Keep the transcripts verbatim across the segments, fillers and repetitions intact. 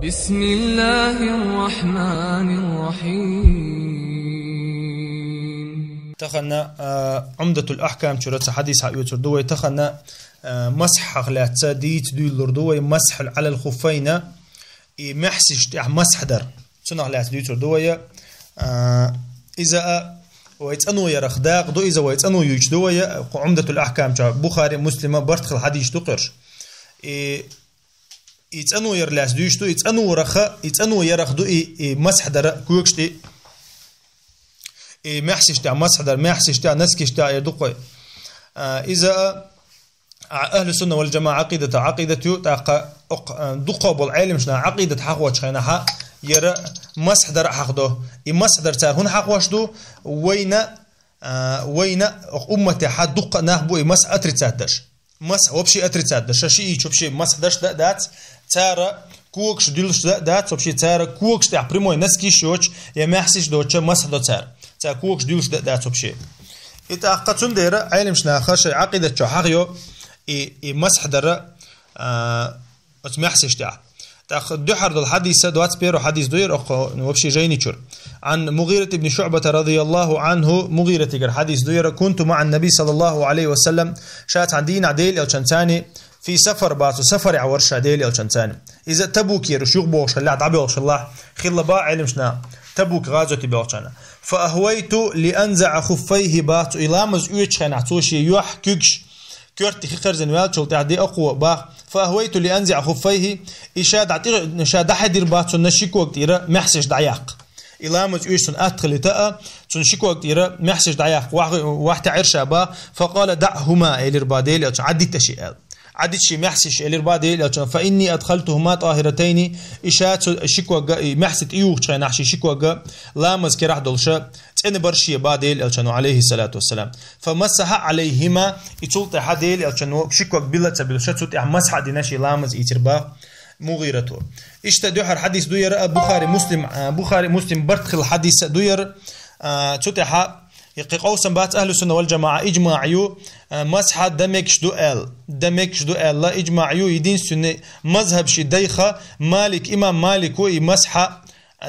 بسم الله الرحمن الرحيم. Тахана, а, Умдатул Ахкам чура цхьа хьадис хьаоьцур ду вай. Тахана, а, масхьах лаьцна дийца дуьйлалур ду вай, масхь алал хуффайна, и маьхьсаш тӀехь масхь дар. Цунах лаьцна дуьйцур ду вай. А, иза а вай цӀано ярах дакъа ду, иза вай цӀано юьйцуш ду вай, кху Умдатул Ахкам чу Бухари, Муслима барт хилла хьадисаш ду кхуьрш. И И цӀано яр лаьцна дуьйцуш ду, и цӀано яраха, и цӀано ярах ду, и, и масхь дара когаш тӀе. И маьхьсаш тӀехь масхь дар, маьхьсаш тӀехь, носкаш тӀехь эр ду кхуьй. А, иза а, а, ахьлу сунна вал джамаӀа Ӏакъидата, Ӏакъидат ю, тӀаккха окх, а, дукха бола Ӏелимаш наха Ӏакъидат хьахочу хенахьа, яра масхь дар а хьахдо. И масхь дар цара хӀунда хьахош ду, вайна, а, вайна окх умматехьа дукха нах бу и масхь отрицать даш. Масхь вообще отрицать даш, ша шиъ йича вообще масхь даш да а дац, цара когаш дуьллуш да а дац, вообще цара когаш тӀехь прямой носкаш йоцуш, я маьхьсаш доцуш масхь до цара. Цара когаш дуьллуш да а дац вообще. И тӀаккха цундела Ӏелимаш наха шайн Ӏакъидат чу хьахайо, и, и масхь дара, а, оцу маьхьсаш тӀехь. ТӀаккха дуьххьара долу хьадиса, двадцать первый хьадис ду яра окх, ну, вообще жайни чура. Ан Мугъират ибн Шуъбата радияллаху анху, Мугъиратигара хьадис ду яра: «Кунту маӀан Наби саллаллаху алейхи ва саллам», ша цхьана дийнахь Делан Элчанца цхьана, «фи сафар», бацу сафаре вара ша Делан Элчанца цхьана. Иза Табук яра, уьш юхабохуш хилла, дӀабоьлхуш хилла, хилла бах Ӏелимаш наха, Табук гӀазоте боьлхучу хенахь. «Фа ахвайту ли анзаӀа хуффайхи», бацу, и ламаз оьцучу хенахь цо шен юьхь, куьгаш, коьрта хи харзина ваьллачул тӀаьхьа де акхо бах. «Фа ахвайту ли анзиӀа хуффайхи», и ша дӀа тӀе-, ша дӀахьедира бах цунна ши ког тӀера маьхьсаш дӀаяккха. И ламаз оьцуш цунна атта хилийта а, цунна ши ког тӀера маьхьсаш дӀаяккха, вахь-, вахьте Ӏерша бах. «Фа къала даӀхума», элира бах Делан Элчано, Ӏаддита ши аьлла. Ӏаддита ши маьхьсаш элира бах Делан Элчано, «фа инни адхалтухума тӀахиратайни», и ша цу ши когга, и маьхьса тӀеюхучу хенахь ши ши когга ламаз керахь долуша цӀена бара шен бах Делан Элчано, алейхиссалату вассалам. «Фа масахьа Ӏалайхима», и цул тӀаьхьа Делан Элчано ши ког билла а ца билла, ша цу тӀехь масхьа а дина шен ламаз ийцира бах Мугъирато. Иштта дуьххьара хьадис ду яра а Бухари, Муслим, а, Бухари, Муслим барт хилла хьадис а ду яра, а, цу тӀехьа и кхин къовсам бац, ахьлу сунна вал джамаӀа иджмаӀ ю, а, масхьа дан мегаш ду аьлла, дан мегаш ду аьлла иджмаӀ ю, единственный мазхьаб ши дайха Малик, имам Малико и масхьа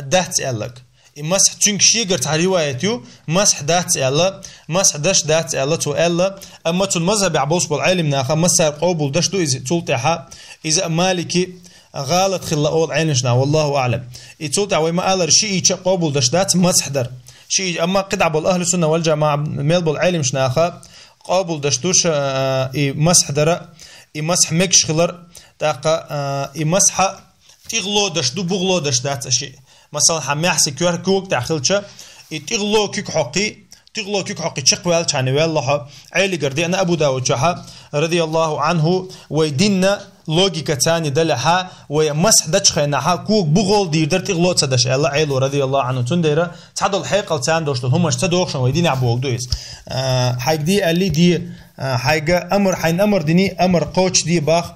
дац аьлларг. И масхь цуьнга шегара цхьа риваят ю, масхь дац аьлла, масхь даш дац аьлла, цо аьлла, амма цунна мазхьабехь болуш болу Ӏелим наха массара къобал даш ду иза, цул тӀаьхьа иза а Малики гӀалат хилла олу Ӏелимаш наха, валлаху аӀлам. И цул тӀаьхьа вай ма-аллара шиъ йича а къобал даш дац масхь дар. Шиъ йича, амма кхидӀа болу ахьлу сунна вал джамаӀа мел болу Ӏелимаш наха къобал даш ду ша, а, и масхь дара, и масхь мегаш хилар, тӀаккха, а, и масхьа тӀигӀало даш ду, бугӀало даш дац а шиъ. Масала, хьан маьхьса коьрта ког тӀехь хилча, и тӀигӀало куьг хьокхий, тӀигӀало куьг хьокхий чекхваьллачхьана ваьлла хьо, Ӏелигара деана Абу Давуд чохьа, радияллаху анху, вай динна логика царна далехьа, вай масхь дачхайнахьа, ког бугӀало дийр дара тӀигӀало ца даш аьлла Ӏело, радияллаху анху. Цундела цхьадолу хьекъал царна долуш долу хӀумаш ца дохушан вай динехь богу ду иза. А, хьайга де аьлли де, а, хьайга амар, хьайна амар дини, амар кхочу де бах.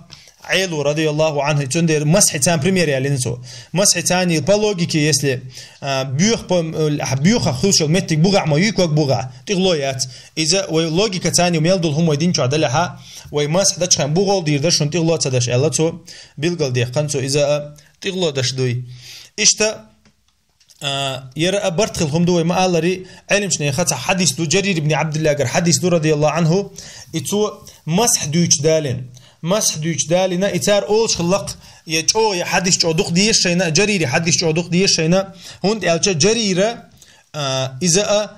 Ӏело, радияллаху анху, цундела масхьи царна пример ялина цо. Масхьи царна по логике, если, а, боьха по, а, боьха хуьлуш йолу меттиг бугӀахь ма ю, ког бугӀахь, тӀигӀало яц. Иза вай логика царна мел долу хӀума вай дин чохь далехьа, вай масхь дачхайн бугӀало дийр дара шуна тӀигӀало ца даш аьлла цо, билгал дехкан цо, иза а тӀигӀало даш дуй. Иштта, А, яра а барт хилла хӀума ду вай ма-аллара, Ӏелимаш неха цхьа хьадис ду, Джарир ибн Абдуллагара хьадис ду, радияллаху анху, и цо масхь дуьйцу далийна. Масхь дуьйцу далийна, и цара олуш хилла-кх, я чӀогӀа, я хьадис чӀогӀа дукха дезаш шайна, Джарири хьадис чӀогӀа дукха дезаш шайна, хӀунда аьлча Джарира, а, иза а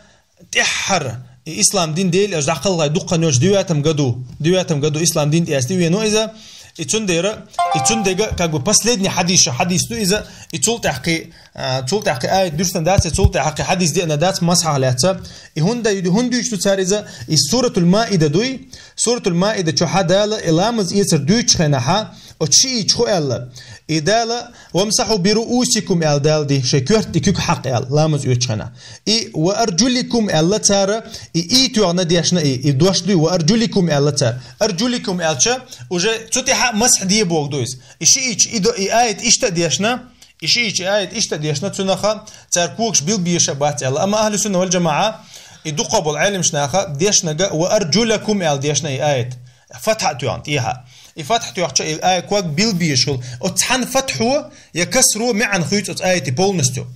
тӀаьххьара, и ислам дин Делан Элча дӀакхалхай дуккха йолчу девятом году, девятом году ислам дин тӀе эцна веано иза, и цундела, и цундела, как бы, последний хьадис, хьадис ду иза, и цул тӀаьхьа кхин, а, цул тӀаьхьа кхин аят дуьстина дац, и цул тӀаьхьа кхин хьадис деана дац масхьах лаьцна. И хӀунда, хӀунда дуьйцу цара иза, и Суратул Маида дуй, Суратул Маида чохьа Дала и ламаз эцар дуьйцучу хенахьа, оцу шиъ йича хӀу аьлла. И Дала, «Вамсахьу би руусикум», аьлла Дала ди, шайн коьрта и куьг хьакха аьлла, ламаз оьцучу хенахь. И «ва арджуликум» аьлла цара, и, и тоьхна дешна и, и дош дуй, «ва арджуликум» аьлла цара. «Арджуликум» аьлча, уже цу тӀехьа масхь де богу ду иза. И шиъ йича, и до, и аят иштта а дешна, и шиъ йича, и аят иштта а дешна, цунаха цара когаш билбеша а бац аьлла. Амма ахьлу сунна вал джамаӀа, и дукха болу Ӏелимаш наха дешнага «ва арджулакум» аьлла дешна и аят. Фатхьа а тоьхна тӀехьа. И фатхьа тоьхча, и ай ког билбеш хул. Оцу цхьана фатхьо я касро маьӀна хуьйцу оцу аяти полностью.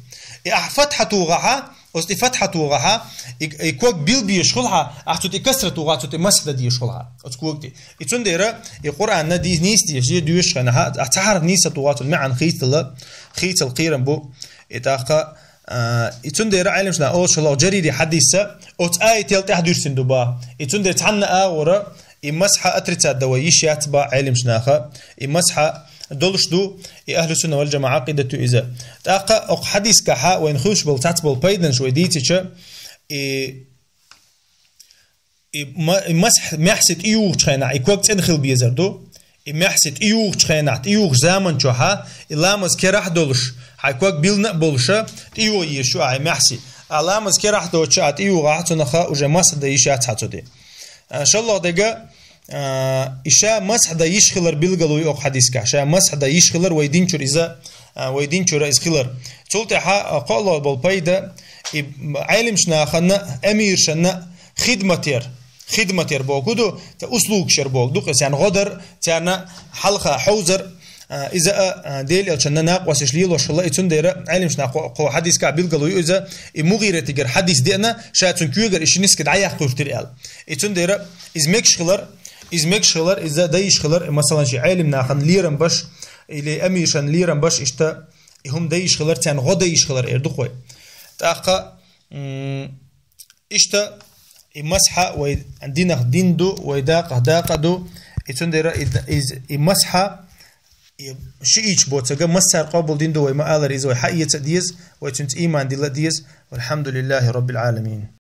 И ахь фатхьа тохахьа, оцу и фатхьа тохахьа, и, и ког билбеш хулхьа, ахь цу тӀе касра тохахьа, цу тӀе масхьа дан дезаш хулхьа. Оцу ког тӀе. И цундела и Къуръанна дийс нийса дезаш, е доьшуш хенахьа, ахь цхьа хьарф нийса тохахьа, цуьнан маьӀна хийцадала, хийцал кхерам бу. И тӀаккха, а, и цундела Ӏеламнаха олуш хилла Жарири хьадисса, оцу аятел тӀехь дуьрсина ду бах. И цундела цхьанна агӀора, и масхьа отрицать дан вай йиш яц бах Ӏеламнаха, и масхьа долуш ду, и ахьлу сунна вал джамаӀа Ӏакъидат ю иза. ТӀаккха окху хьадискахьа вайна хуьлуш болу цхьацца болу пайданаш вай дийцича, и, и ма-, и масхь, маьхьси тӀеюхучу хенахь, и ког цӀена хила безар ду. И маьхьси тӀеюхучу хенахь, тӀеюхучу заман чохьа, и ламаз керахь долуш, хьайн ког билна а болуша, тӀеюха езаш ю ахьа и маьхьси. А ламаз керахь доцуча а тӀеюхахь, цунах уже масхьа дан йиш яц хьан цу тӀе. А, шолгӀа дега, а, и ша масхьа дан йиш хилар билгало ю окху хьадискахь. Ша масхьа дан йиш хилар вай динчуьра иза, а, вай динчуьра иза хилар. Цул тӀаьхьа, а, кхоалгӀа болу пайда, и Ӏеламнахана, амиршана хидматера, хидматера боху ду, цхьа услугашера боху ду, царна гӀо дар, царна хьалха хьовзар, а, иза а, а, Делан элчанна накъосташ лелош хилла, и цундела Ӏеламнаха кхо, кхо хьадискахь билгало ю иза, и МугӀиратигара хьадис деана, ша цуьнан когара и ши ниск дӀаяккха гӀуьртира аьлла. И цундела иза мегаш хилар, иза мегаш хилар, иза дан йиш хилар, и, масалан, ши Ӏеламнахана лерам беш, или амиршана лерам беш, иштта и хӀума дан йиш хилар, царна гӀо дан йиш хилар эр ду-кх вай. ТӀаккха, м, иштта и масхьа вай динах дин ду, вай дакъах дакъа ду, и цундела и, и, и масхьа, и шиъ ича боцург массара къобал дина ду, вай ма аллара, иза вай хьаэца а деза, вай цуьнца ийман дилла а деза. Валхьамдулиллахи Роббил Ӏаламин.